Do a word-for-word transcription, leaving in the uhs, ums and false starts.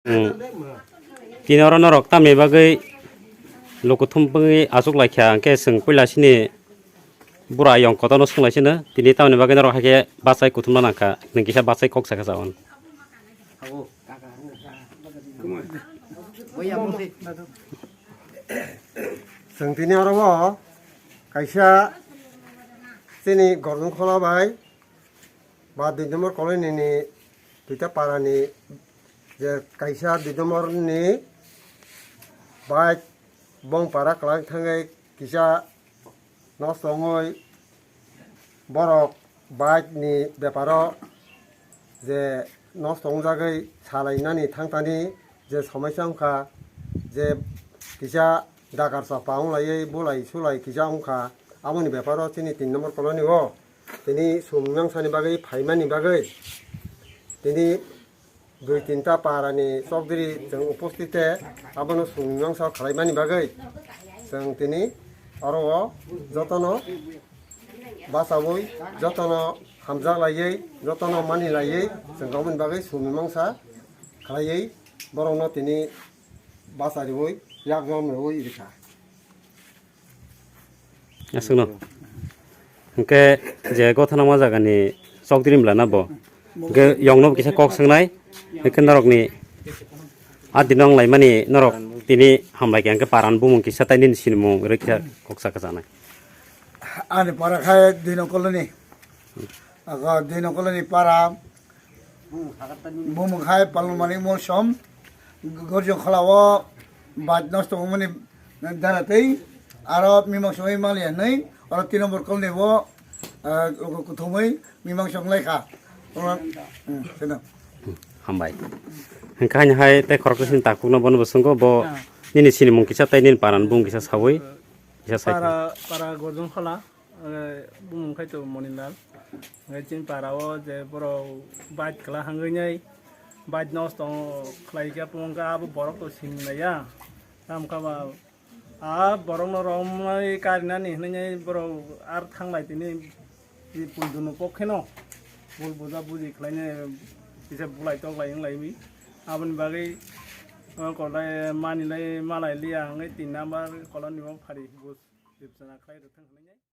Hmm. Tini oro norok tamni bagwi lukuthum bwngwi achuk laikha, hwnkhe chwng puila sini bura ayong kotorno swnglaisino, tini tamni bagwi norok haikhe bachai kuthumna nangkha, nwng kisa bachai kok sakha sa hwn. Chwng tini oro o kaisa chini Gordonkhola bai ba dui number colony ni duita para ni je kaisa dui number ni bike bong para kwlai thangwi kisa nosto wngwi borok bike ni beparo je nosto wngjagwi salainani thangtani je somoisa wngkha, je kisa dakar chapa wnglaiwi bulai sulai kisa wngkha, aboni beparo chini tin number colony o tini sum mangsa ni bagwi phaimani bagwi tini dui tinta para ni chokdiri chwng upostite abono sum mangsa khlaimani bagwi chwng tini oro o jotono bachawi jotono hamjak laiwi jotono mani laiwi chwng aboni bagwi sum mangsa khlaiwi borokno tini bachariwi yakjom rwwi rikha. Aswkno. Hwnkhe je gothanama jagani chokdiri mlana bo. Hwnkhe yongno kisa kok swngnai. Hwnkhe norokni adino wnglaimani norok tini hamlaikha hwnkhe paran bumung kisa tei nini sinimung rwkha kok saka chanai. Ani para khai dino koloni. Aga dino koloni para. Bumung khai palmani mosom. Gorjo kholao baj nosto wngmani dara tei aro mimang songwi maliya hinwi oro tin nombor kolni bo, ah, kuthumwi mimang song laikha. Oro, hmm, sino. Hambai. Hwnkhe haino hai tei khoroksa sini takhukno bono bo swngo bo nini sinimung kisa tei nini paran bumung kisa sawi kisa sai. Para, para Gorjon Khola. Eh, bumung khai to Monilal. Hwnkhe chini para o je borok bike kwla hangwi nai bike nosto khlai khe phunukha abo borok to sini laiya. Tamo khe ba a borok no romwi karinani hinwi borok ar thanglai tini pul dunu pok kheno pul buja buji khlainai kisa bulai tok lai wng lai wi. Aboni bagwi o kolai mani lai malai liya hwnkhe tin number koloni bo phari bus ripchana khlai rwthang hinwi.